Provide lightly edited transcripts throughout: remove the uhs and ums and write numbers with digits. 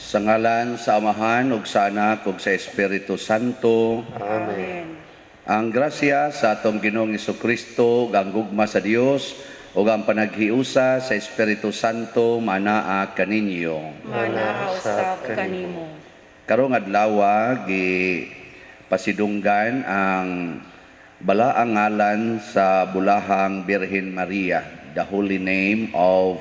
Sa ngalan sa Amahan ug sa Anak ug sa Espiritu Santo. Amen. Ang grasya sa atong Ginoong Kristo ug ang gugma sa Dios ug ang panaghiusa sa Espiritu Santo manaa kaninyo. Manaa usab kanimo. Karong adlaw, gi pasidunggan ang balaang ngalan sa Bulahang Birhen Maria, the holy name of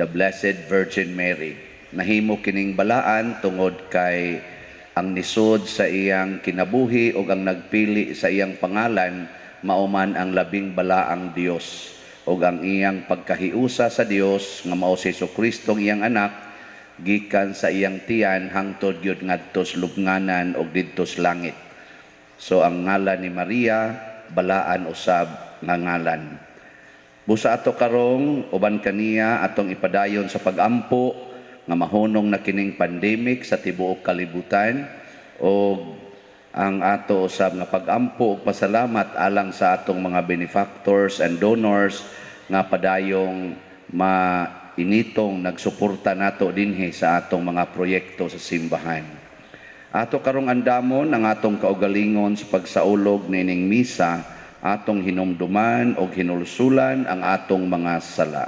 the Blessed Virgin Mary. Nahimo kining balaan tungod kay ang nisod sa iyang kinabuhi ug ang nagpili sa iyang pangalan mao man ang labing balaang Dios, ug ang iyang pagkahiusa sa Dios nga mao si Kristo, ang iyang anak, gikan sa iyang tiyan hangtod gyud ngadto sa lubnganan ug didto sa langit. So ang ngalan ni Maria, balaan usab nga ngalan. Busa ato karong uban kaniya, atong ipadayon sa pagampo nga mahunong na kining pandemic sa tibuok kalibutan, og ang ato usab nga pagampo ug pasalamat alang sa atong mga benefactors and donors nga padayong mainitong nagsuporta nato dinhi sa atong mga proyekto sa simbahan. Ato karong andamon ang atong kaugalingon sa pagsaulog nining misa, atong hinumduman og hinulsulan ang atong mga sala.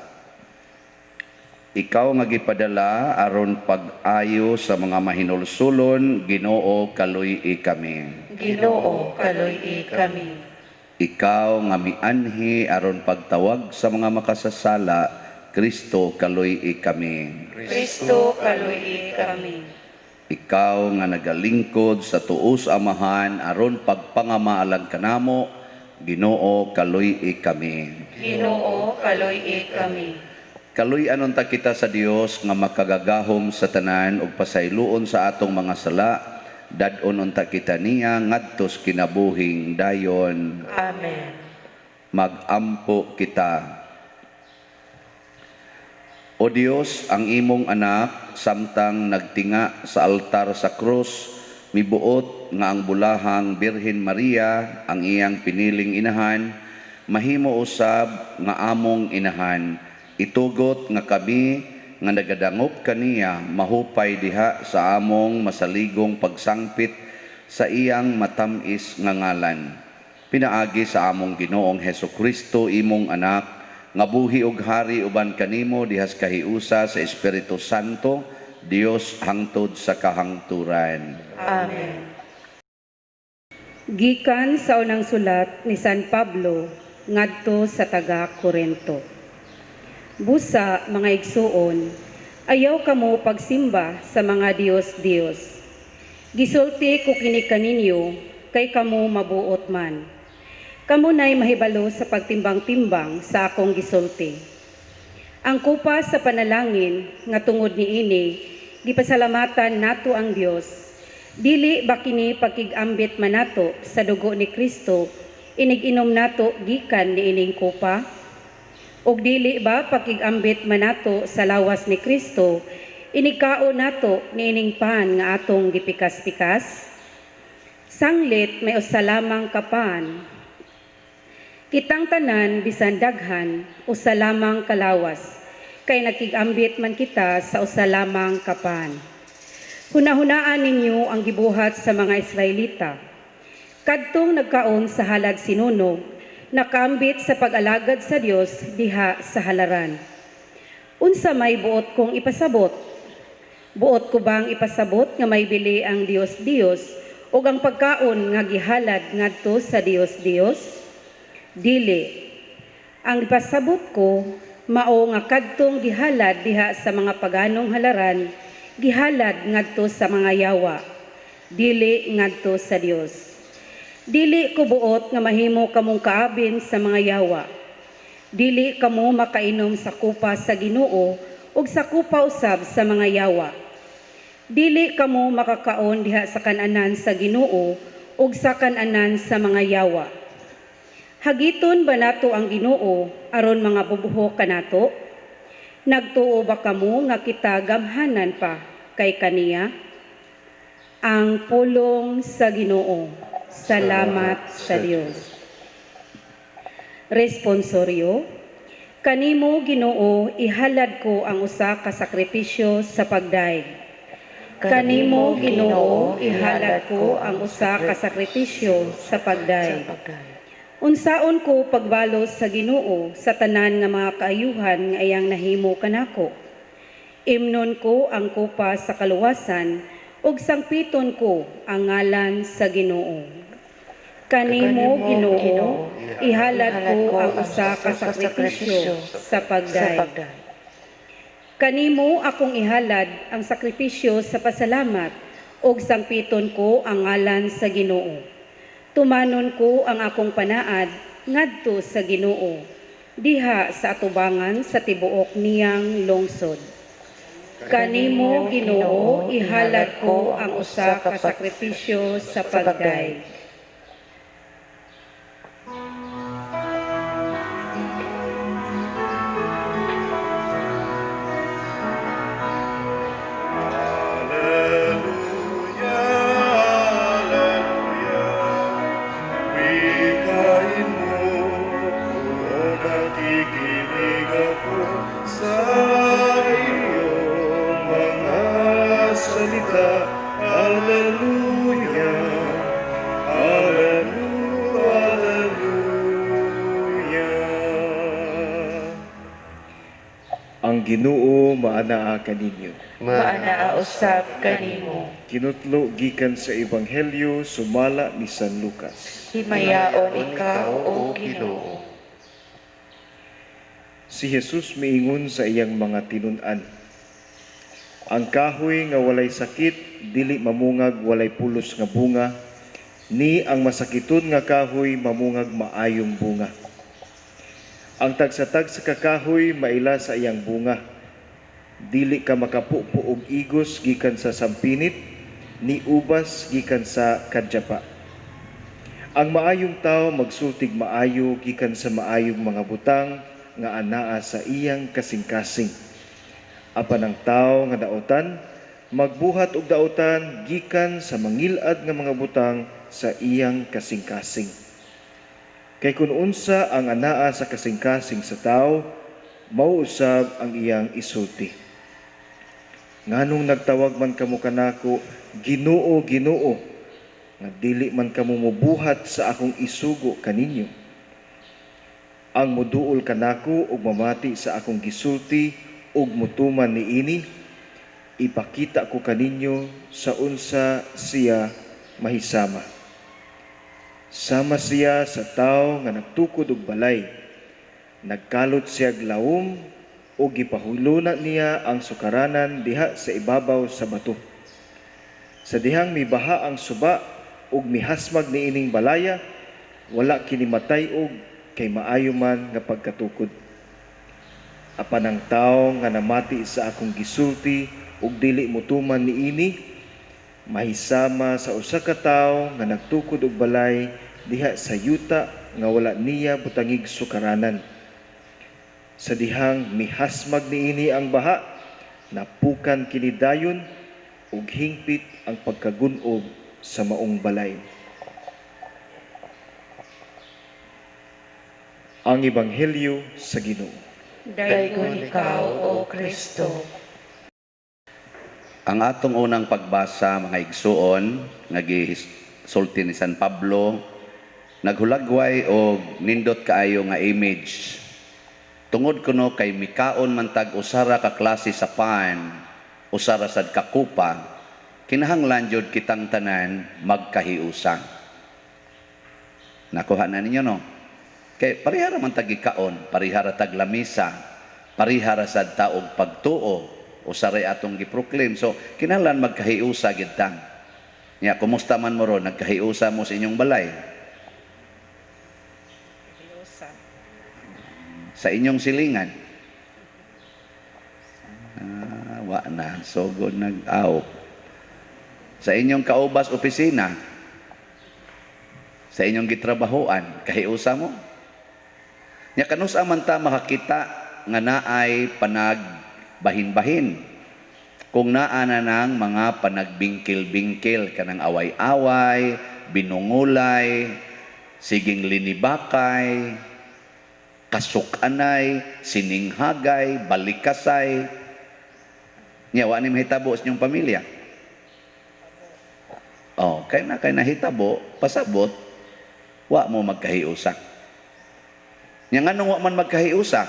Ikaw nga gipadala aron pag-ayo sa mga mahinulsulon, Ginoo, kaluy-i kami. Ginoo, kaluy-i kami. Ikaw nga mianhi aron pagtawag sa mga makasasala, Kristo, kaluy-i kami. Kristo, kaluy-i kami. Ikaw nga nagalingkod sa tuos Amahan aron pagpangamaalang kanamo, Ginoo, kaluy-i kami. Ginoo, kaluy-i kami. Kaluy-an unta kita sa Dios nga makagagahom sa tanan ug pasayloon sa atong mga sala, dad-on unta kita niya ngadto sa kinabuhing dayon. Amen. Magampo kita. O Dios, ang imong anak samtang nagtinga sa altar sa krus, mibuot nga ang bulahang Birhen Maria, ang iyang piniling inahan, mahimo usab nga among inahan. Itugot nga kami nga nagadangop kaniya mahupay diha sa among masaligong pagsangpit sa iyang matamis nga ngalan. Pinaagi sa among Ginoong Heso Kristo, imong anak, nga buhi ug hari uban kanimo dihas kahiusa sa Espiritu Santo, Dios, hangtod sa kahangturan. Amen. Gikan sa unang sulat ni San Pablo ngadto sa taga Korento. Busa, mga igsuon, ayaw kamo pagsimba sa mga diyos-diyos. Gisulti ko kini kaninyo kay kamo mabuot man. Kamo na'y mahibalo sa pagtimbang-timbang sa akong gisulti. Ang kupa sa panalangin nga tungod niini gipasalamatan nato ang Dios, dili ba kini pagkig-ambit man nato sa dugo ni Kristo inig-inom nato gikan niining kupa? Ug dili ba pagkig-ambit man nato sa lawas ni Kristo inigkaon nato niining pan nga atong gipikas-pikas? Sanglit may usa lamang ka pan. Kitang tanan, bisan daghan, usa lamang kalawas, kay nagkig-ambit man kita sa usa lamang ka pan. Hunahunaan ninyo ang gibuhat sa mga Israelita. Kadtong nagkaon sa halad sinunog, nakaambit sa pag-alagad sa Dios diha sa halaran. Unsa may buot kong ipasabot? Buot ko bang ipasabot nga may bili ang Dios Dios ug ang pagkaon nga gihalad ngadto sa Dios Dios? Dili. Ang ipasabot ko mao nga kadtong gihalad diha sa mga paganong halaran, gihalad ngadto sa mga yawa, dili ngadto sa Dios. Dili ko buot nga mahimo kamong kaabin sa mga yawa. Dili kamo makainom sa kupa sa Ginoo ug sa kupa usab sa mga yawa. Dili kamo makakaon diha sa kananan sa Ginoo ug sa kananan sa mga yawa. Hagiton ba nato ang Ginoo aron mga bubuhok kanato? Nagtuo ba kamo nga kita gamhanan pa kay kaniya? Ang pulong sa Ginoo. Salamat sa Dios. Responsoryo. Kanimo, Ginoo, ihalad ko ang usa ka sakripisyo sa pagdayeg. Kanimo, Ginoo, ihalad ko ang usa ka sakripisyo sa pagday. Unsaon ko pagbalos sa Ginoo sa tanan nga mga kaayuhan nga iyang nahimo kanako. Imnon ko ang kupa sa kaluwasan ug sangpiton ko ang ngalan sa Ginoo. Kanimo, Ginoo, ihalad ko ang usa ka sakripisyo sa pagday. Kanimo akong ihalad ang sakripisyo sa pasalamat ug sangpiton ko ang ngalan sa Ginoo. Tumanon ko ang akong panaad ngadto sa Ginoo, diha sa atubangan sa tibuok niyang lungsod. Kanimo, Ginoo, ihalad ko ang usa ka sakripisyo sa pagday. Alleluia, Alleluia. Wikain mo, o nakikinig ako sa iyong mga salita. Alleluia, Alleluia, Alleluia. Ang Ginoo maanaa kaninyo. Maanaa usab kanimo. Kinutlo gikan sa Ebanghelyo sumala ni San Lucas. Himayaon ikaw, O Ginoo. Si Jesus miingon sa iyang mga tinun-an: Ang kahoy nga walay sakit dili mamungag walay pulos nga bunga, ni ang masakiton nga kahoy mamungag maayong bunga. Ang tagsa-tagsa ka kahoy maila sa iyang bunga. Dili ka makapupo og igos gikan sa sampinit, ni ubas gikan sa kadyapa. Ang maayong tawo magsultig maayo gikan sa maayong mga butang nga anaa sa iyang kasing-kasing. Apan ang tawo nga daotan magbuhat og daotan gikan sa mangilad nga mga butang sa iyang kasing-kasing. Kay kun unsa ang anaa sa kasing-kasing sa tawo, mao usab ang iyang isulti. Nganong nagtawag man kamo kanako, Ginoo, Ginoo, nga dili man kamo mobuhat sa akong isugo kaninyo? Ang moduol kanako ug mamati sa akong gisulti ug motuman niini, ipakita ko kaninyo sa unsa siya mahisama. Sama siya sa tawo nga nagtukod og balay. Nagkalot siya og lawom ug gipahuluna niya ang sukaranan diha sa ibabaw sa bato. Sa dihang mibaha ang suba ug mihasmag niining balaya, wala kini matay-og kay maayo man nga pagkatukod. Apan ang tawo nga namati sa akong gisulti ug dili motuman niini, mahisama sa usa ka tawo nga nagtukod og balay diha sa yuta nga wala niya butangig sukaranan. Sa dihang mihasmag niini ang baha, napukan kini dayon ug hingpit ang pagkagun-ob sa maong balay. Ang Ebanghelyo sa Ginoo. Daygon ikaw, O Kristo. Ang atong unang pagbasa, mga igsuon, nga gisulti ni San Pablo, naghulagway og nindot kaayo nga image. Tungod kuno kay mikaon man tag usara ka klase sa pan, usara sad ka kupa, kinahanglan jud kitang tanan magkahiusa. Nakuha na ninyo, no? Kay parehara man tag gikaon, parehara tag lamisa, parehara sad ta og pagtuo, usaray atong giproclaim. So kinahanglan magkahiusa gid ta. Nya kumusta man mo ron, nagkahiusa mo sa inyong balay? Sa inyong silingan? Wa na, sugod nag-awok. Sa inyong kaubas opisina, sa inyong gitrabahoan, kahiusa mo? Nya kanus-a man ta makakita nga naay panagbahin-bahin? Kung naa na nang mga panagbingkil-bingkil, kanang away-away, binungulay, siging linibakay, kasukanay, sininghagay, balikasay. Nya wa ni mahitabo sa inyong pamilya. kay na kay nahitabo, pasabot wa mo magkahiusa. Nya nganong wa man magkahiusa?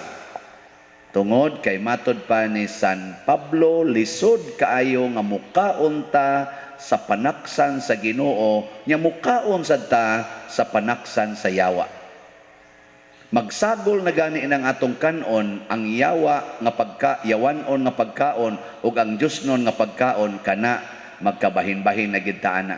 Tungod kay matod pa ni San Pablo, lisod kaayo nga mukaon ta sa panaksan sa Ginoo, nya mukaon sad ta sa panaksan sa yawa. Magsagol na gani nang atong kanon ang yawa nga pagka yawanon nga pagkaon ug ang Diyosnon nga pagkaon, kana magkabahin-bahin na gid ta ana.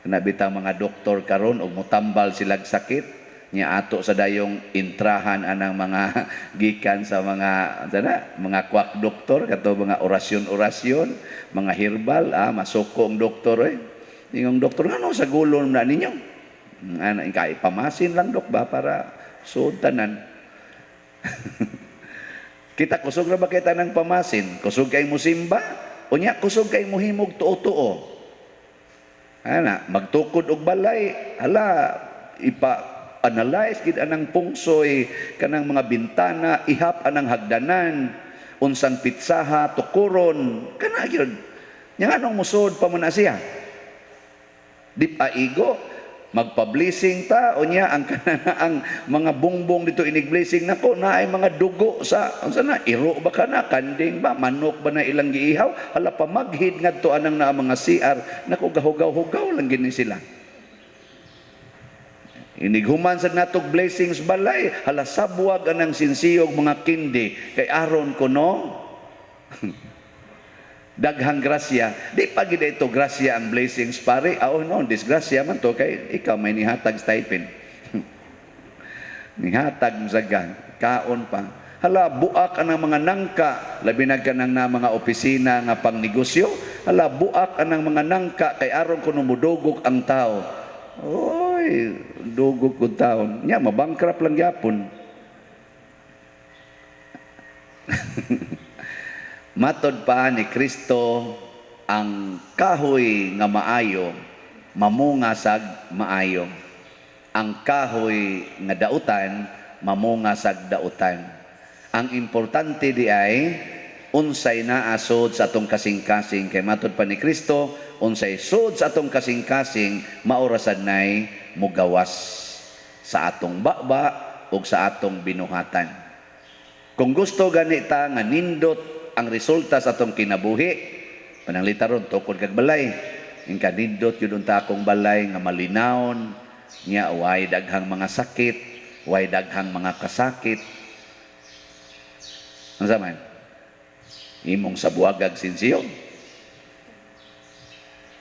Kana bitang mga doktor karon og mutambal silag sakit nya ato sa dayong intrahan anang mga gikan sa mga sana mga quack doktor, kato mga orasyon-orasyon, mga herbal, masuko ang doktor eh. Ingong doktor, "Ngano sa gulon na ninyo?" "Ana kay pamasin lang, dok ba, para suod tanan." Kita kusog ra ba kita ng pamasin? Kusog kay musimba? Unya kusog kay muhimog tuo-tuo. Ana, magtukod og balay, hala, ipa analyze gid anang pungsoy kanang mga bintana, ihap anang hagdanan, unsang pitsaha tukuron, kana gyud. Nya nganong musod pa man na siya? Di pa igo magpa-blessing ta, unya ang kana ang mga bongbong dito inig blessing nako naay mga dugo sa unsa na, iro ba kana, kanding ba, manok ba na ilang giihaw, hala, pamaghid ngadto anang naa mga CR nako, gahugaw-hugaw lang gini sila. Inighuman sa natog blessings balay, hala, sabwag anang sinsiyog mga kindi kay aron kuno daghang grasya. Di pa gid ito grasya ang blessings, pare. Oh no, disgrasya man to kay ikaw may nihatag stipend. Nihatag mo sa kaon pa. Hala, buak anang mga nangka, labi na kanang na mga opisina nga pangnegosyo. Hala, buak anang mga nangka kay aron kuno mudugok ang tao. Oy, dugok kung taon. Nya, mabankrupt lang gyapon. Matod pa ni Kristo, ang kahoy nga maayo, mamunga sag maayo. Ang kahoy nga dautan, mamunga sag dautan. Ang importante di ay, unsay naa sud sa atong kasing-kasing. Kay matod pa ni Kristo, unsay sud sa atong kasing-kasing, maorasad nay mugawas sa atong baba ug sa atong binuhatan. Kung gusto ganita nga nindot ang resulta sa atong kinabuhi, pananglita ron, tukod kag balay, ingka nindot yun unta akong balay nga malinawon, nya way daghang mga sakit, way daghang mga kasakit. Unsa man? Imong sabuagag sinsiyog.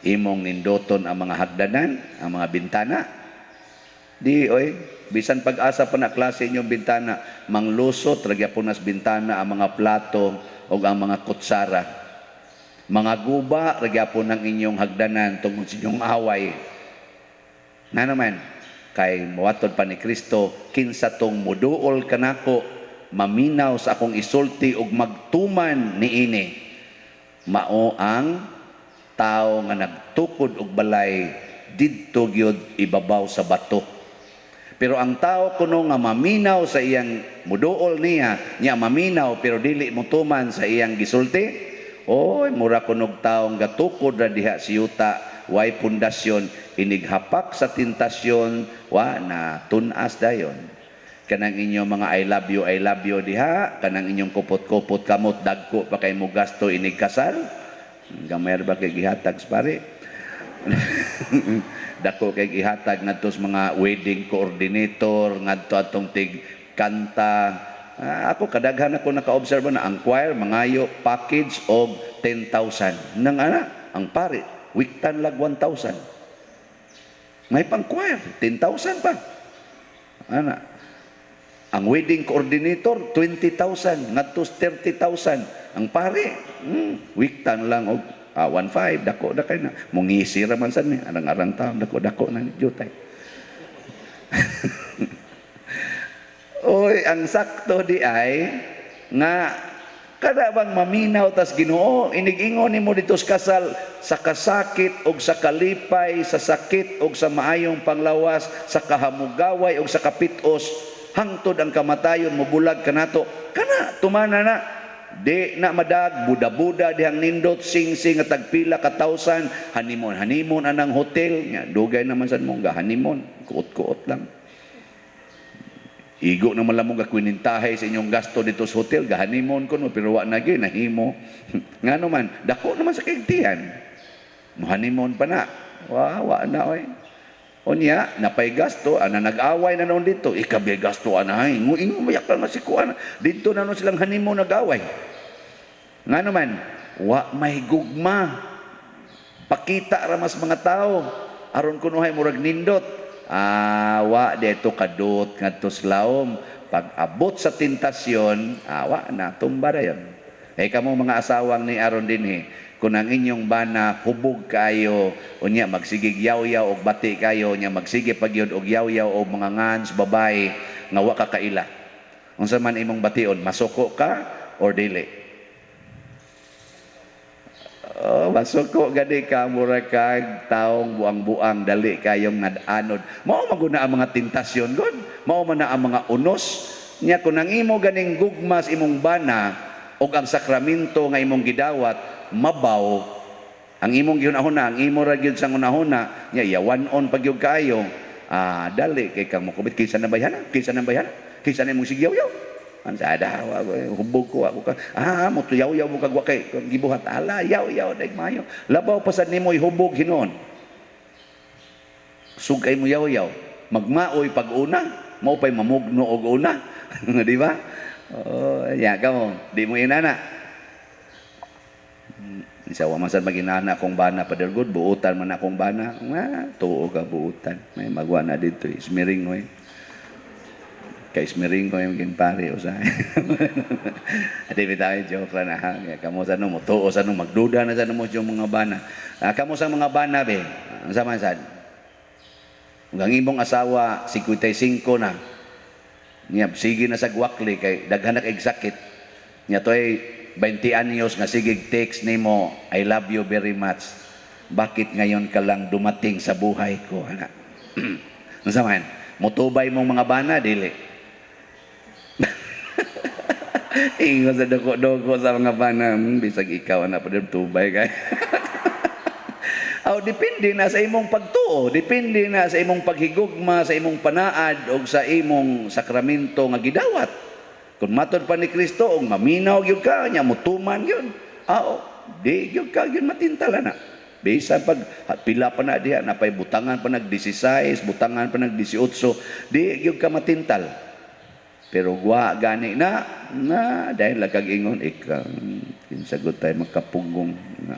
Imong nindoton ang mga hagdanan, ang mga bintana. Di oy, bisan pag-asa pa na klase inyong bintana, manglusot ra gyapon nas bintana ang mga plato o ang mga kutsara. Mga guba ra gyapon ang inyong hagdanan tungod sa inyong away. Nga naman, kay mawatod pa ni Kristo, kinsa tong muduol kanako, maminaw sa akong isulti ug magtuman niini, mao ang tao nga nagtukod og balay didto gyud ibabaw sa bato. Pero ang tao kuno nga maminaw sa iyang muduol niya, niya maminaw pero dili motuman sa iyang gisulti, oy, mura kunog taong gatukod ra diha si yuta, way pundasyon, inighapak sa tentasyon, wa na tunas dayon. Kanang inyong mga I love you diha, kanang inyong kupot-kupot kamot, dagko pa kay mo gasto inig kasal. Gamay ba kay gihatag pare? Dako kay gihatag ngadto sa mga wedding coordinator, ngadto atong tig kanta. Ako kadaghan ako naka-observe na ang choir mangayo package og 10,000. Nang ana, ang pare wiktan lag 1,000. May pang choir 10,000 pa. Ana. Ang wedding coordinator 20,000 ngadto 30,000. Ang pare, wiktan lang og 1,500, dako da kay na. Mungisi ra man sad ni, arang-arang taon dako-dako na ni jutay. Oy, ang sakto di ay nga kada bang maminaw tas Ginoo, inigingon nimo dito sa kasal, sa kasakit og sa kalipay, sa sakit og sa maayong panglawas, sa kahamugaway og sa kapitos, hangtod ang kamatayon mobulag kanato. Kana tumana na. Di na madag buda-buda dihang nindot sing-sing nga tagpila ka thousand honeymoon honeymoon anang hotel nya dugay naman sad mo ga honeymoon, kuot-kuot lang. Igo naman lang mo ga kwinintahay sa inyong gasto dito sa hotel, ga honeymoon ko no, pero wa na gyud nahimo. Ngano man dako naman sa kaigtihan. Mo honeymoon pa na. Wa na oy. Unya, napay gasto, ana nag-away na noon dito. Ikabi gasto anahay. Ingo mayak lang si kuan. Dito na noon silang honeymoon nag-away. Nga naman, wa may gugma. Pakita ra mas mga tao. Aron kunuhay murag nindot. Ah, wa dito kadot ngadto sa laom. Pag abot sa tentasyon, wa na tumba dayon. Eh kamo mga asawang ni aron dinhi, kung ang inyong bana hubog kayo, unya magsigig yaw-yaw og bati kayo, unya magsige pagyud og yaw-yaw og mga ngans babae nga wa ka kaila. Unsa man imong bation, masuko ka or dili? Oh, masuko gani ka, mura kag taong buang-buang, dali kayong nadanod. Mao man gud na ang mga tentasyon gud, mao man na ang mga unos. Nya kung ang imo ganing gugma sa imong bana og ang sakramento nga imong gidawat mabaw ang imong gihunahuna, ang imo ra gyud sa hunahuna nya yawan-on pag gyud kaayo, dali kay kang mokubit kinsa na bayhana, kinsa na bayhana, kinsa na imong sigyaw-yaw. Ang sada, hubog ko ako ka. Ah, mo tuyaw-yaw mo kag wa kay gibuhat. Ala, yaw-yaw daig maayo. Labaw pa sad nimo hubog hinuon. Sugay mo yaw-yaw. Magmaoy pag una, mao pay mamugno og una. Di ba? Oh, ya kamo, di mo inana. Isa wa man sad maginana akong bana, Father God, buutan man akong bana. Nga, tuo ka buutan. May magwa na dito, ismiring hoy. Kay ismiring ko yung pare usahay. Ati bitaw, joke lang na ha. Kamo sa no mo tuo sa no magduda na sa no mo yung mga bana. Ah, kamo sa mga bana be. Unsa man sad? Ang imong asawa 55 na. Niya sige na sa gwakli kay daghan na kay sakit. Niya toy 20 anyos nga sige text nimo, "I love you very much. Bakit ngayon ka lang dumating sa buhay ko?" Ana. Unsa man? Motubay mong mga bana dili. Ingon sa doko-doko sa mga bana, bisag ikaw ana pa tubay kay. Aw, depende na sa imong pagtuo, depende na sa imong paghigugma, sa imong panaad og sa imong sakramento nga gidawat. Kung matod pa ni Kristo og maminaw gyud ka, nya mutuman gyud. Aw, di gyud ka gyud matintala na. Bisan pag pila pa na diha, napay butangan pa nag 16, butangan pa nag 18, di gyud ka matintal. Pero gwa gani na na dahil lagag ingon ikaw kinsagot tayo makapugong na.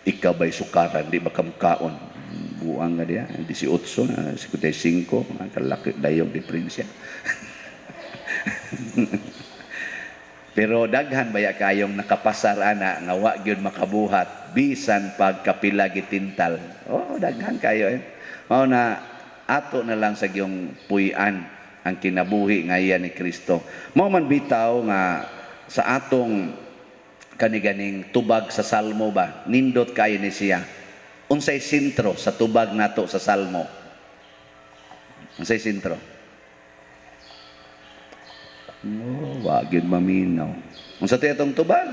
Ikaw ba'y sukaran, di ba kamukaon? Buang nga diya, 18 na, 55, kalaki dayong diferensya. Pero daghan baya kayong nakapasar ana nga wa gyud makabuhat bisan pagkapila gitintal. Oh, daghan kayo eh. Mao na ato na lang sa giyong puy-an ang kinabuhi nga iya ni Kristo. Mao man bitaw nga sa atong kaniganing tubag sa Salmo ba, nindot kayo ni siya. Unsay sentro sa tubag nato sa Salmo? Unsay sentro? Oh, wa gyud maminaw. Unsa tay atong tubag?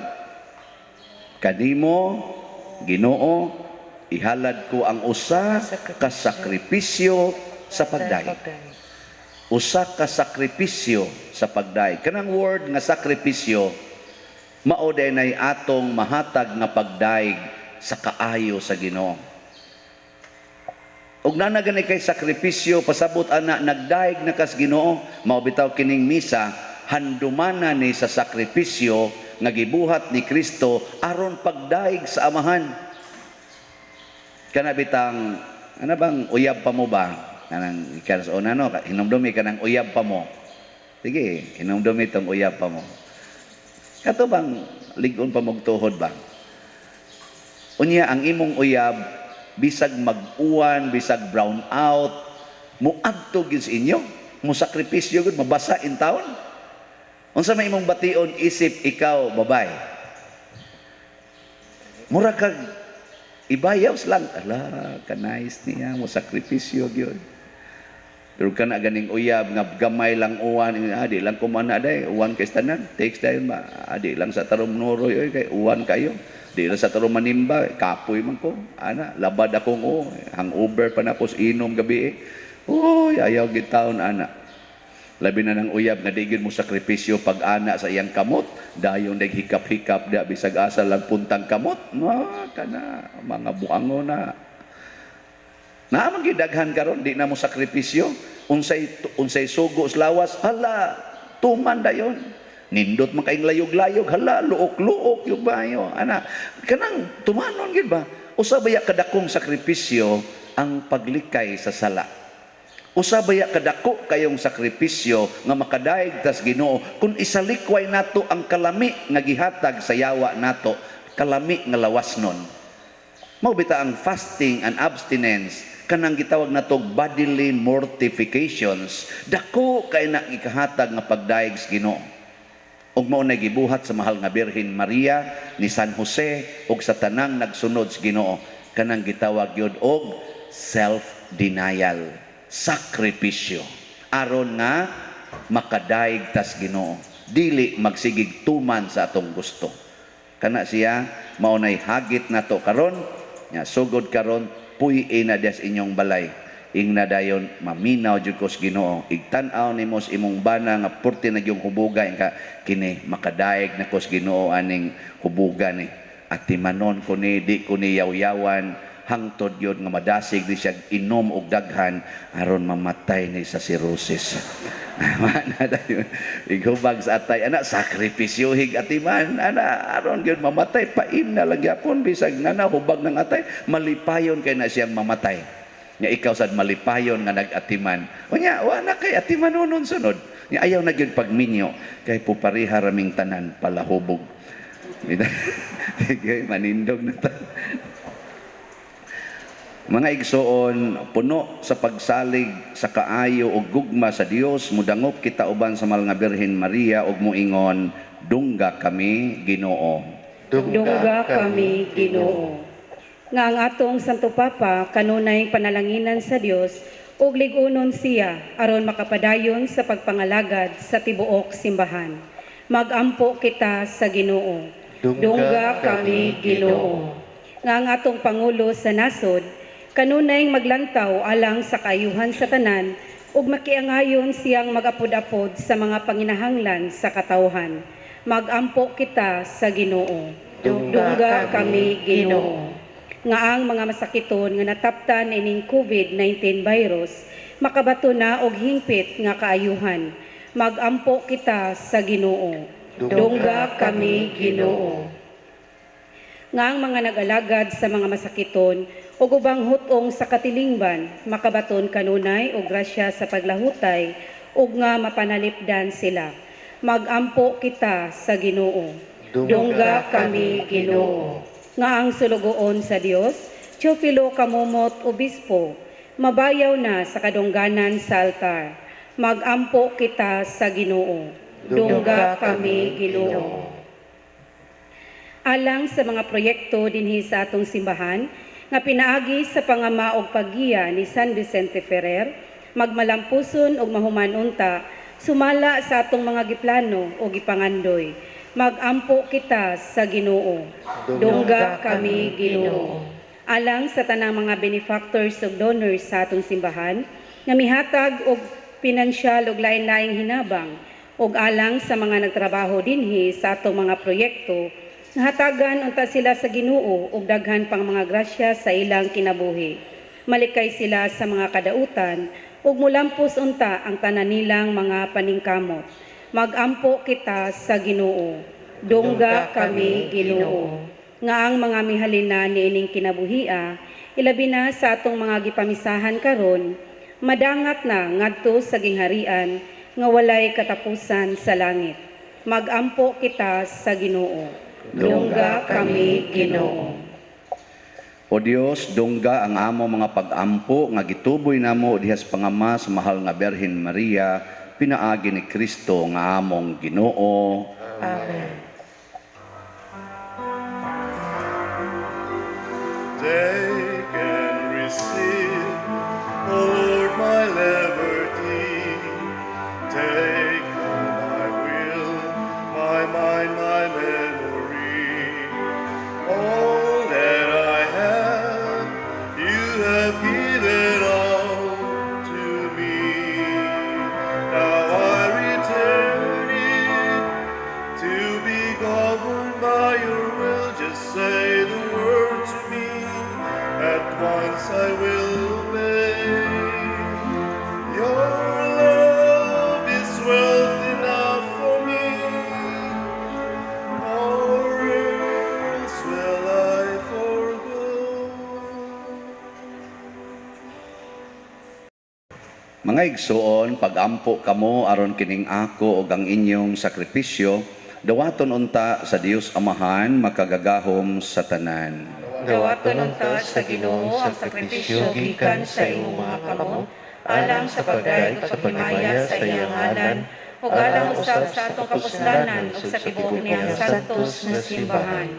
Kanimo, Ginoo, ihalad ko ang usa ka sakripisyo sa pagdaig. Usa ka sakripisyo sa pagdaig. Kanang word nga sakripisyo, mao dinay atong mahatag nga pagdaig sa kaayo sa Ginoo. Ug nana gani kay sakripisyo pasabot ana nagdaig na kas Ginoo, mao bitaw kining misa handumana ni sa sakripisyo nga gibuhat ni Kristo aron pagdaig sa Amahan. Kana bitang ana bang uyab pa mo ba? Kanang ikan sa una no, hinumdumi kanang uyab pa mo. Sige, hinumdumi tong uyab pa mo. Kato bang ligon pa mong tuhod ba? Unya ang imong uyab bisag mag-uwan, bisag brown out, muadto gyud sa inyo, musakripisyo gyud, mabasa in town. Unsa may imong bation isip ikaw babay? Mura kag ibayaw lang, ala, ka-nice niya, musakripisyo gyud. Pero kana ganing uyab nga gamay lang uwan, ah, di lang kumana day, uwan kay tanan. Takes dayon ba? Ah, di lang sa tarong nuroy oy kay uwan kayo. Di lang sa tarong manimba, kapoy man ko. Ana, labad akong o, hangover pa na ko sa inom gabi eh. Uy, ayaw gid taon ana. Labi na ng uyab nga di gyud mo sakripisyo pag ana sa iyang kamot, dayon naghikap-hikap da bisag asa lang puntang kamot. No, kana mga buango na. Naa man gyud daghan karon di na mo sakripisyo. Unsay sugo sa lawas, hala, tuman dayon. Nindot man kayong layog-layog, hala, luok-luok yung bayo. Ana, kanang tumanon gyud ba? Usa baya kadakong sakripisyo ang paglikay sa sala? Usa baya kadako kayong sakripisyo nga makadaig tas Ginoo kung isalikway nato ang kalami nga gihatag sa yawa nato, kalami nga lawas nun? Mao bita ang fasting and abstinence, kanang gitawag nato bodily mortifications, dako kay na ikahatag nga pagdaig sa Ginoo. Ug mao na gibuhat sa mahal nga Birhen Maria, ni San Jose ug sa tanang nagsunod sa Ginoo, kanang gitawag gyud og self-denial, sakripisyo aron nga makadaig tas Ginoo, dili magsigig tuman sa atong gusto. Kana siya mao nay hagit nato karon nya. Sugod karon, puy-i na des inyong balay. Ingna dayon, "Maminaw jud ko sa Ginoo." Igtan-aw nimo sa imong bana nga purti na gyung hubuga ka kini, "Makadaig na ko sa Ginoo aning hubuga ni. Atimanon ko ni, di ko ni yaw-yawan hangtod yun nga madasig ni siya inom og daghan aron mamatay ni sa cirrhosis." Mana dayon. Ighubag sa atay ana, sakripisyo hig atiman ana aron gyud mamatay, paim na lang gyapon bisag nga na hubag ng atay, malipayon kay na siyang mamatay. Nya ikaw sad malipayon nga nag-atiman. Unya wa na kay atiman unon sunod. Nya ayaw na gyud pagminyo kay pupariha raming tanan palahubog. Sige, manindog na ta. Mga igsoon, puno sa pagsalig sa kaayo ug gugma sa Dios, mudangop kita uban sa mahal nga Birhen Maria ug moingon, "Dungga kami, Ginoo." Dungga kami, Ginoo. Nga ang atong Santo Papa kanunay panalanginan sa Dios ug lig-unon siya aron makapadayon sa pagpangalagad sa tibuok simbahan. Magampo kita sa Ginoo. Dungga kami, Ginoo. Nga ang atong pangulo sa nasod kanunay maglantaw alang sa kaayuhan sa tanan ug makiangayon siyang magapod-apod sa mga panginahanglan sa katawhan. Magampo kita sa Ginoo. Dungga kami, Ginoo. Nga ang mga masakiton nga nataptan ining COVID-19 virus makabato na og hingpit nga kaayuhan. Magampo kita sa Ginoo. Dungga kami, Ginoo. Nga ang mga nag-alagad sa mga masakiton ug ubang hutong sa katilingban makabaton kanunay og grasya sa paglahutay ug nga mapanalipdan sila. Magampo kita sa Ginoo. Dungga kami, Ginoo. Nga ang sulugoon sa Dios, Teofilo Camomot, Obispo, mabayaw na sa kadungganan sa altar. Magampo kita sa Ginoo. Dungga kami, Ginoo. Alang sa mga proyekto dinhi sa atong simbahan nga pinaagi sa pangama og paggiya ni San Vicente Ferrer, magmalampuson og mahuman unta sumala sa atong mga giplano o gipangandoy. Magampo kita sa Ginoo. Dungga kami, Ginoo. Alang sa tanang mga benefactors ug donors sa atong simbahan nga mihatag og pinansyal ug lain-laing hinabang ug alang sa mga nagtrabaho dinhi sa atong mga proyekto, hatagan unta sila sa Ginoo og daghan pang mga grasya sa ilang kinabuhi. Malikay sila sa mga kadautan ug mulampos unta ang tanan nilang mga paningkamot. Magampo kita sa Ginoo. Dungga kami, Ginoo. Nga ang mga mihalina niining kinabuhia, ilabi na sa atong mga gipamisahan karon, madangat na ngadto sa gingharian nga walay katapusan sa langit. Magampo kita sa Ginoo. Dungga kami, Ginoo. O Dios, dungga ang amo mga pag-ampo nga gituboy namo diha sa pangama sa mahal nga Birhen Maria, pinaagi ni Kristo nga among Ginoo. Amen. Take and receive, O Lord, my labor. Mga igsuon, pagampo kamo aron kining ako ug ang inyong sakripisyo dawaton unta sa Dios Amahan makagagahom sa tanan. Dawaton unta sa Ginoo ang sakripisyo gikan sa imong mga kamot, alang sa pagdayeg ug paghimaya sa iyang ngalan, ug alang usab sa atong kapuslanan ug sa tibuok niyang santos nga simbahan.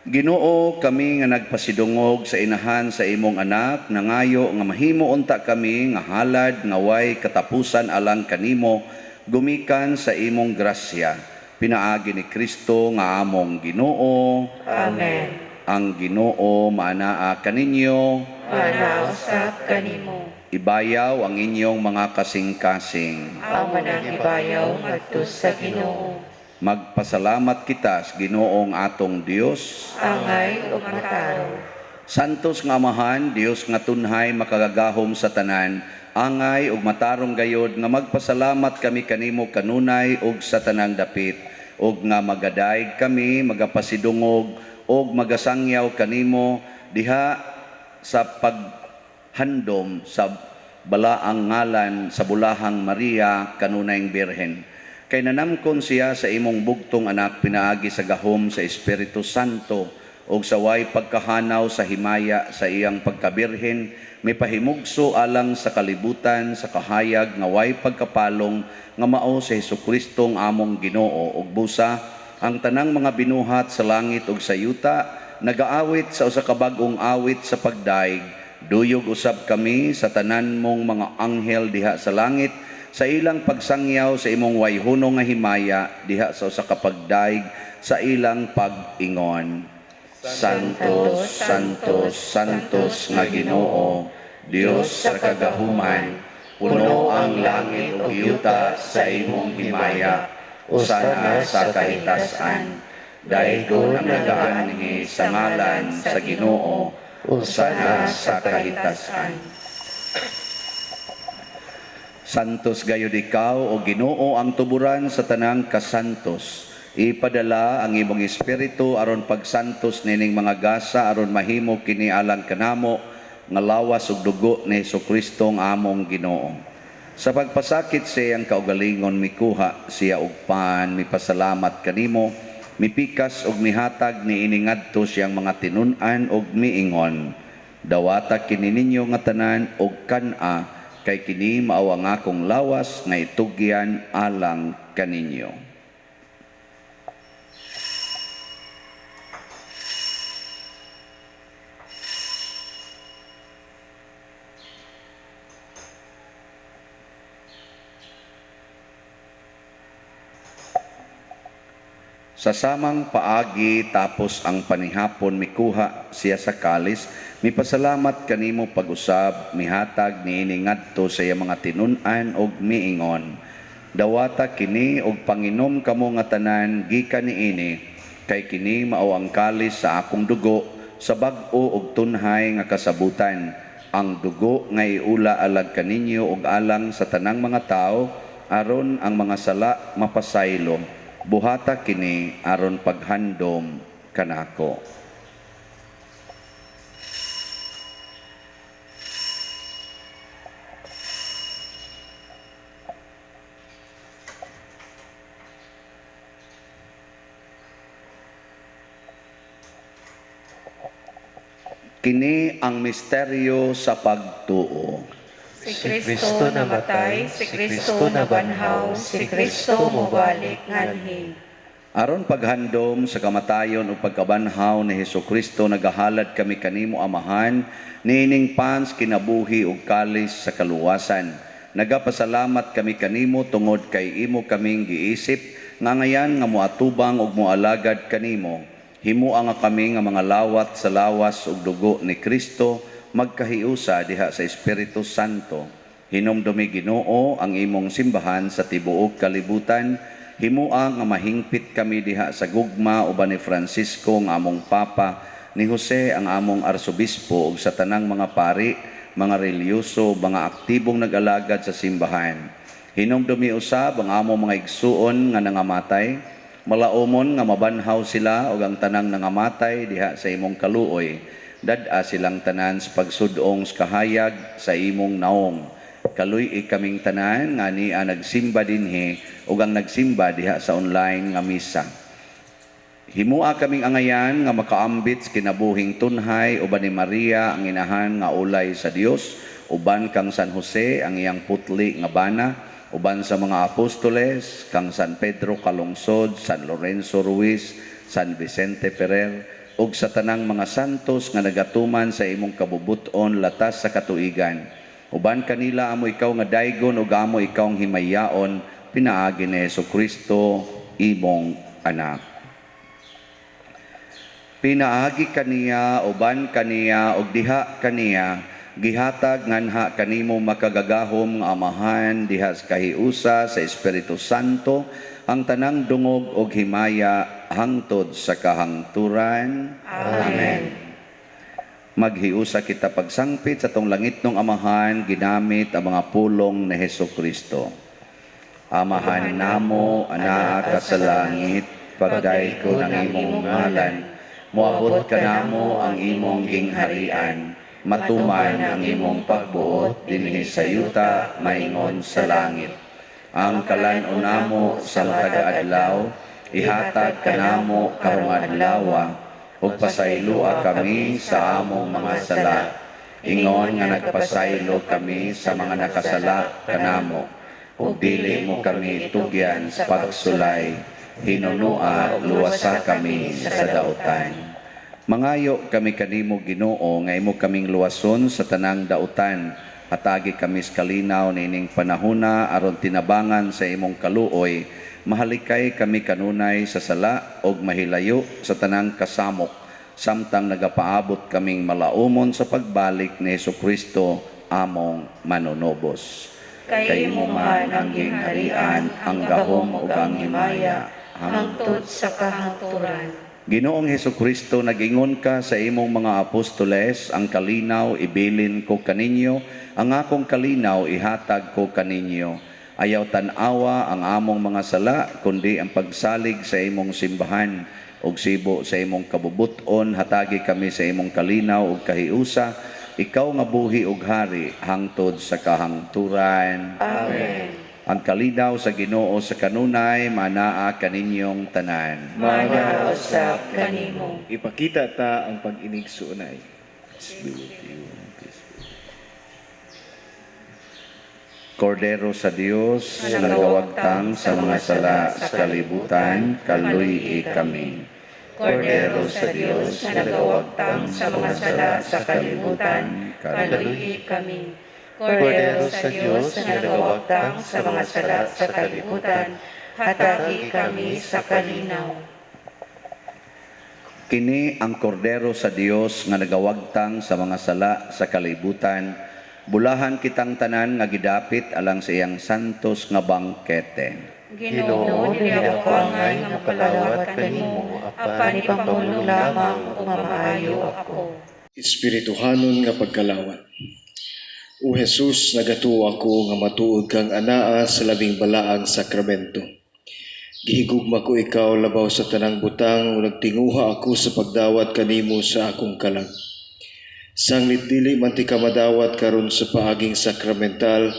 Ginoo, kami nga nagpasidungog sa inahan sa imong anak, nangayo nga mahimo unta kami nga halad nga way katapusan alang kanimo, gumikan sa imong grasya. Pinaagi ni Kristo nga among Ginoo. Amen. Ang Ginoo maanaa kaninyo. Maanaa usab kanimo. Ibayaw ang inyong mga kasing-kasing. Amo nang ibayaw ngadto sa Ginoo. Magpasalamat kita sa Ginoong atong Dios. Angay ug matarong. Santos nga Amahan, Dios nga tunhay makagagahom sa tanan, angay ug matarong gayod nga magpasalamat kami kanimo kanunay ug sa tanang dapit, ug nga magadayeg kami, magapasidungog ug magasangyaw kanimo diha sa paghandom sa balaang ngalan sa bulahang Maria kanunayng Birhen. Kay nanamkon siya sa imong bugtong anak pinaagi sa gahom sa Espiritu Santo ug sa way pagkahanaw sa himaya sa iyang pagkabirhen, mipahimugso alang sa kalibutan sa kahayag nga way pagkapalong nga mao si Hesukristo ang among Ginoo. Ug busa ang tanang mga binuhat sa langit ug sa yuta nagaawit sa usa ka bag-ong awit sa pagdaig. Duyog usab kami sa tanan mong mga anghel diha sa langit sa ilang pagsangyaw sa imong wayhuno nga himaya diha sa usa ka pagdaig sa ilang pag-ingon. Santos, Santos, Santos nga Ginoo, Dios sa kagahuman, puno ang langit ug yuta sa imong himaya, usana sa kahitasan. Daygon ang nagaanhi sa ngalan sa Ginoo, usana sa kahitasan. Santos gayud ikaw o Ginoo ang tuburan sa tanang kasantos. Ipadala ang imong espiritu aron pagsantos nining mga gasa aron mahimo kini alang kanamo nga lawas ug dugo ni Hesukristo ang among Ginoo. Sa pagpasakit sa iyang kaugalingon mikuha siya og pan, mipasalamat kanimo, mipikas ug mihatag niini ngadto siyang mga tinun-an ug miingon. Dawata kini ninyo nga tanan og kan-a, kay kini mao ang akong lawas nga itugyan alang kaninyo. Sa samang paagi tapos ang panihapon mikuha siya sa kalis, mipasalamat kanimo pag-usab, mihatag niini ngadto sa iyang mga tinun-an og miingon. Dawata kini og panginom kamo nga tanan gikan niini, kay kini mao ang kalis sa akong dugo sa bag-o og tunhay nga kasabutan. Ang dugo nga iula alag kaninyo og alang sa tanang mga tawo aron ang mga sala mapasaylo. Buhata kini aron paghandom kanako. Kini ang misteryo sa pagtuo. Si Kristo namatay, si Kristo nabanhaw, si Kristo mobalik nganhi. Aron paghandom sa kamatayon o pagkabanhaw ni Hesukristo, nagahalad kami kanimo Amahan, niining pans kinabuhi ug kalis sa kaluwasan. Nagapasalamat kami kanimo tungod kay imo kaming giisip nga ngayan nga moatubang ug moalagad kanimo. Himua nga kami nga mga lawat sa lawas ug dugo ni Kristo magkahiusa diha sa Espiritu Santo. Hinumdumi Ginoo ang imong simbahan sa tibuok kalibutan. Himua nga mahingpit kami diha sa gugma uban ni Francisco ang among Papa, ni Jose ang among Arsobispo ug sa tanang mga pari, mga relihiyoso, mga aktibong nag-alagad sa simbahan. Hinumdumi usab ang among mga igsuon nga nangamatay, malaumon nga mabanhaw sila ug ang tanang nangamatay diha sa imong kaluoy. Dad-a silang tanan sa pagsudong sa kahayag sa imong naong. Kaluy-i kaming tanan nga ania nagsimba dinhi ug ang nagsimba diha sa online nga misa. Himua kaming angayan nga makaambit sa kinabuhing tunhay uban ni Maria ang inahan nga ulay sa Dios, uban kang San Jose ang iyang putli nga bana, uban sa mga apostoles kang San Pedro Calungsod, San Lorenzo Ruiz, San Vicente Ferrer, ug sa tanang mga santos nga nagatuman sa imong kabubuton latas sa katuigan. Uban kanila amo ikaw nga daygon ug amo ikaw ang himayaon pinaagi ni Hesukristo imong anak. Pinaagi kaniya, uban kaniya, ug diha kaniya, gihatag nganha kanimo makagagahom nga Amahan diha sa kahiusa sa Espiritu Santo ang tanang dungog ug himaya hangtod sa kahangturan. Amen. Maghiusa kita pagsangpit sa tong langitnong Amahan ginamit ang mga pulong ni Hesukristo. Amahan namo, anaa ka sa langit, pagdaygon ang imong ngalan, moabot kanamo ang imong gingharian, matuman ang imong pagbuot dinhi sa yuta maingon sa langit. Ang kalan-on namo sa matag adlaw, ihatag kanamo karong adlawa, ug pasayloa kami sa among mga sala, ingon nga nagpasaylo kami sa mga nakasala kanamo, ug dili mo kami tugyan sa pagsulay, hinunua luwasa kami sa dautan. Mangayo kami kanimo Ginoo nga imo kaming luwason sa tanang dautan. Hatagi kami sa kalinaw niining panahona aron tinabangan sa imong kaluoy. Mahalikay kami kanunay sa sala og mahilayo sa tanang kasamok, samtang nagapaabot kaming malaumon sa pagbalik ni Hesukristo among manunobos. Kay imo man ang gingharian, ang gahom ug ang himaya, hangtod sa kahangturan. Ginoong Hesukristo, nag-ingon ka sa imong mga apostoles, ang kalinaw ibilin ko kaninyo, ang akong kalinaw ihatag ko kaninyo. Ayaw tan-awa ang among mga sala, kundi ang pagsalig sa imong simbahan ug sibo sa imong kabubuton, hatagi kami sa imong kalinaw ug kahiusa, ikaw nga buhi ug hari hangtod sa kahangturan. Amen. Ang kalinaw sa Ginoo sa kanunay manaa kaninyong tanan. Manaa usab kanimo. Ipakita ta ang pag-inig suunay. Peace be with you. Peace be with you. Kordero sa Dios nga nagawagtang sa mga sala sa kalibutan, kaluy-i kami. Kordero sa Dios nga nagawagtang sa mga sala sa kalibutan, kaluy-i kami. Kordero sa Dios nga nagawagtang sa mga sala sa kalibutan, hatagi kami sa kalinaw. Kini ang kordero sa Dios nga nagawagtang sa mga sala sa kalibutan. Bulahan kitang tanan nga gidapit alang sa iyang santos nga bangkete. Ginoo, dili ako angay nga mapalawat kanimo, apan ipangpamulong lamang ug mamaayo ako. Espirituhanon nga pagkalawat. O Jesus, nagatuo ako nga matuod kang anaa sa labing balaang sakramento. Gihigugma ko ikaw labaw sa tanang butang ug nagtinguha ako sa pagdawat kanimo sa akong kalag. Sanglit dili man ti ka madawat karon sa paaging sakramental,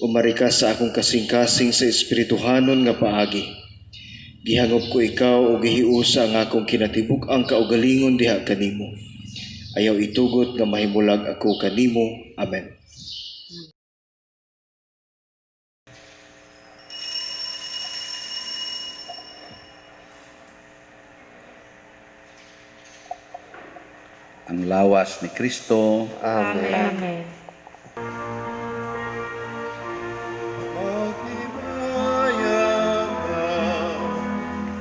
umarika sa akong kasing-kasing sa espirituhanon nga paagi. Gihangop ko ikaw ug gihiusa ang akong kinatibuk-ang kaugalingon diha kanimo. Ayaw itugot nga mahimulag ako kanimo. Amen. Ang lawas ni Kristo. Amen. Amen. Maghimaya ka,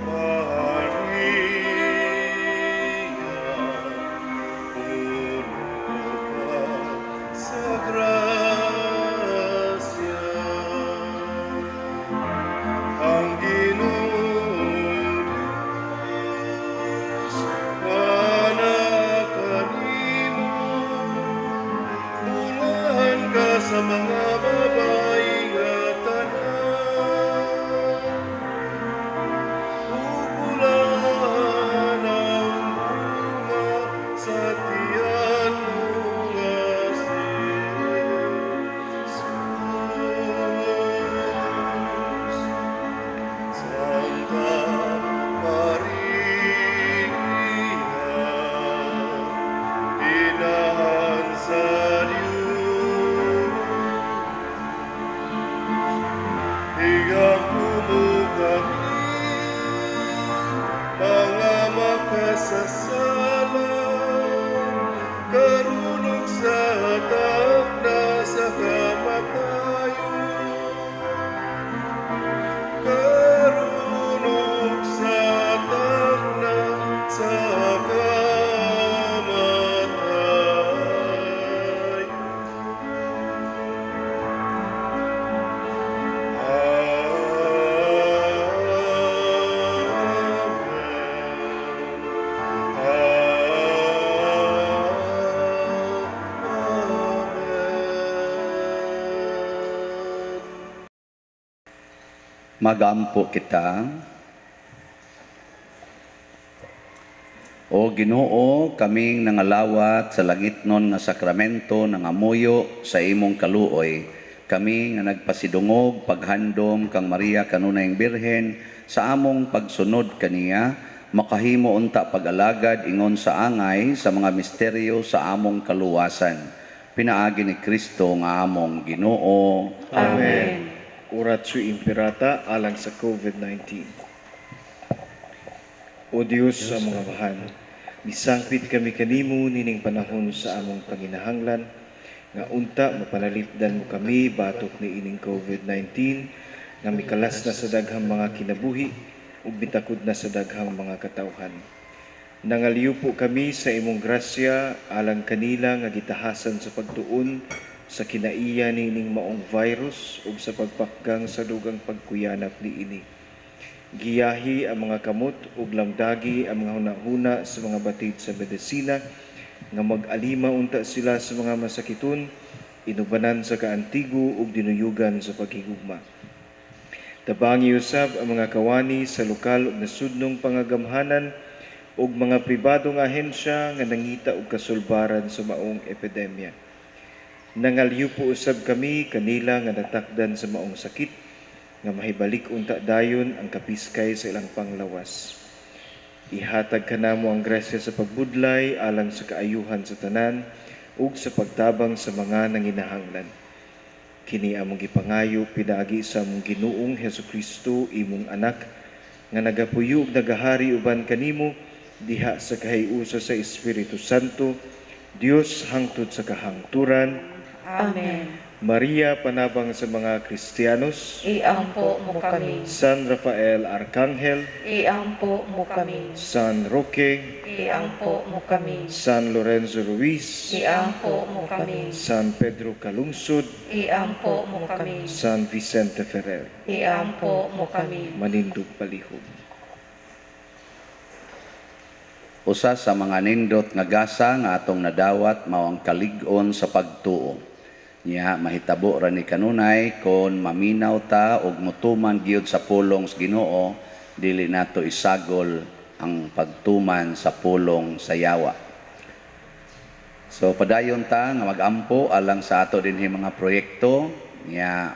Maria, puno ka sa grasya. Ang Ginoong Diyos, mana kanimo, sa sala, karon ug sa takna sa kamatayon. Karon ug sa takna sa kamatayon. Amen. Amen. Magampo kita. O Ginoo, kaming nangalawat sa langitnon nga sakramento nangamuyo sa imong kaluoy. Kami nga nagpasidungog paghandom kang Maria kanunayng Birhen sa among pagsunod kaniya, makahimo unta pag-alagad ingon sa angay sa mga misteryo sa among kaluwasan. Pinaagi ni Kristo nga among Ginoo. Amen. Oratio Imperata alang sa COVID-19. O Dios sa mga amahan, misangpit kami kanimo nining panahon sa among panginahanglan nga unta mapanalipdan mo kami batok ni ining COVID-19 nga mikalas na sa daghang mga kinabuhi ug mitakod na sa daghang mga katawhan. Nangaliw kami sa imong grasya alang kanila nga gitahasan sa pagtuon sa kinaiya nining maong virus ug sa pagpakgang sa dugang pagkuyanap niini. Giyahi ang mga kamot ug lamdagi ang mga hunahuna sa mga batid sa medisina nga mag-alima unta sila sa mga masakiton, inubanan sa kaantigo ug dinuyugan sa paghigugma. Tabangi usab ang mga kawani sa lokal ug nasudnong pangagamhanan ug mga pribadong ahensya nga nangita og kasulbaran sa maong epidemya. Nangalyupo usab kami kanila nga natakdan sa maong sakit nga mahibalik unta dayon ang kapiskay sa ilang panglawas. Ihatag kanamo ang grasya sa pagbudlay alang sa kaayuhan sa tanan ug sa pagtabang sa mga nanginahanglan. Kini among gipangayo pinaagi sa among Ginoong Hesukristo, imong anak, nga nagapuyo ug nagahari uban kanimo diha sa kahiusa sa Espiritu Santo, Dios hangtod sa kahangturan. Amen. Maria, panabang sa mga Kristiyanos, Iampo mo kami. San Rafael Arcangel, Iampo mo kami. San Roque, Iampo mo kami. San Lorenzo Ruiz, Iampo mo kami. San Pedro Calungsod, Iampo mo kami. San Vicente Ferrer. Iampo mo kami. Manindog palihog. Usa sa mga nindot nga gasa nga atong nadawat mao ang kalig-on sa pagtuo. Nya mahitabo ra ni kanunay kon maminaw ta og motuman gyud sa pulong sa Ginoo, dili nato isagol ang pagtuman sa pulong sa yawa. So padayon ta nga magampo alang sa ato dinhi mga proyekto nya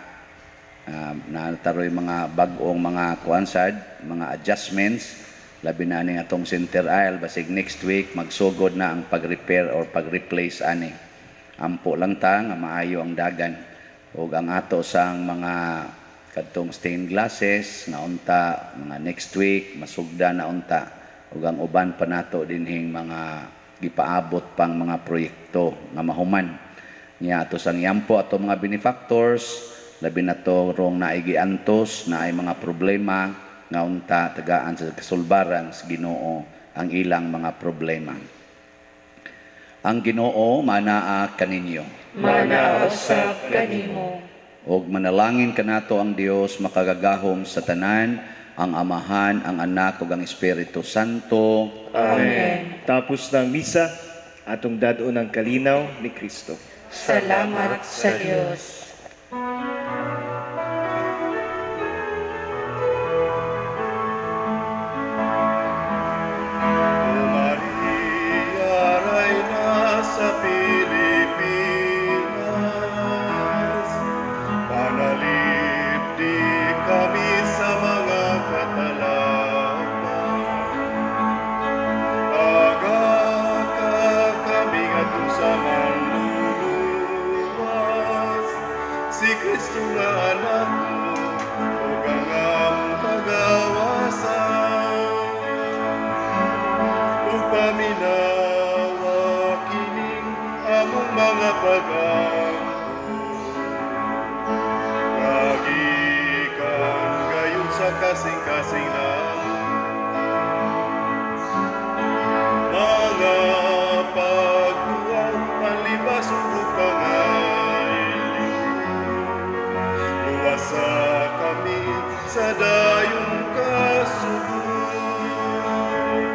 naataroy mga bag-ong mga kuansad, mga adjustments, labi na ani atong center aisle basig next week magsugod na ang pag-repair or pag-replace ani. Ampo lang ta nga maayo ang dagan ug ang ato sang mga kadtong stained glasses nga unta mga next week masugda na unta ug ang uban pa nato dinhing mga gipaabot pang mga proyekto nga mahuman. Nya ato sang yampo ato mga benefactors, labi na to rong naay giantos, naay mga problema nga unta tagaan sa kasulbaran sa Ginoo ang ilang mga problema. Ang Ginoo manaa kaninyo. Manaa usab kanimo. Og manalangin kanato ang Dios makagagahom sa tanan, ang Amahan, ang Anak ug ang Espiritu Santo. Amen. Tapos ng misa, atong dad-on ang kalinaw ni Kristo. Salamat sa Dios. O Maria, Reyna sa Pilipinas, panalipdi kami sa mga katalakman. Aga ka kami ngadto sa manluluwas, kasing-kasing namo. Mga pagduaw, panlibas ug pangailiw. Luwasa kami sa.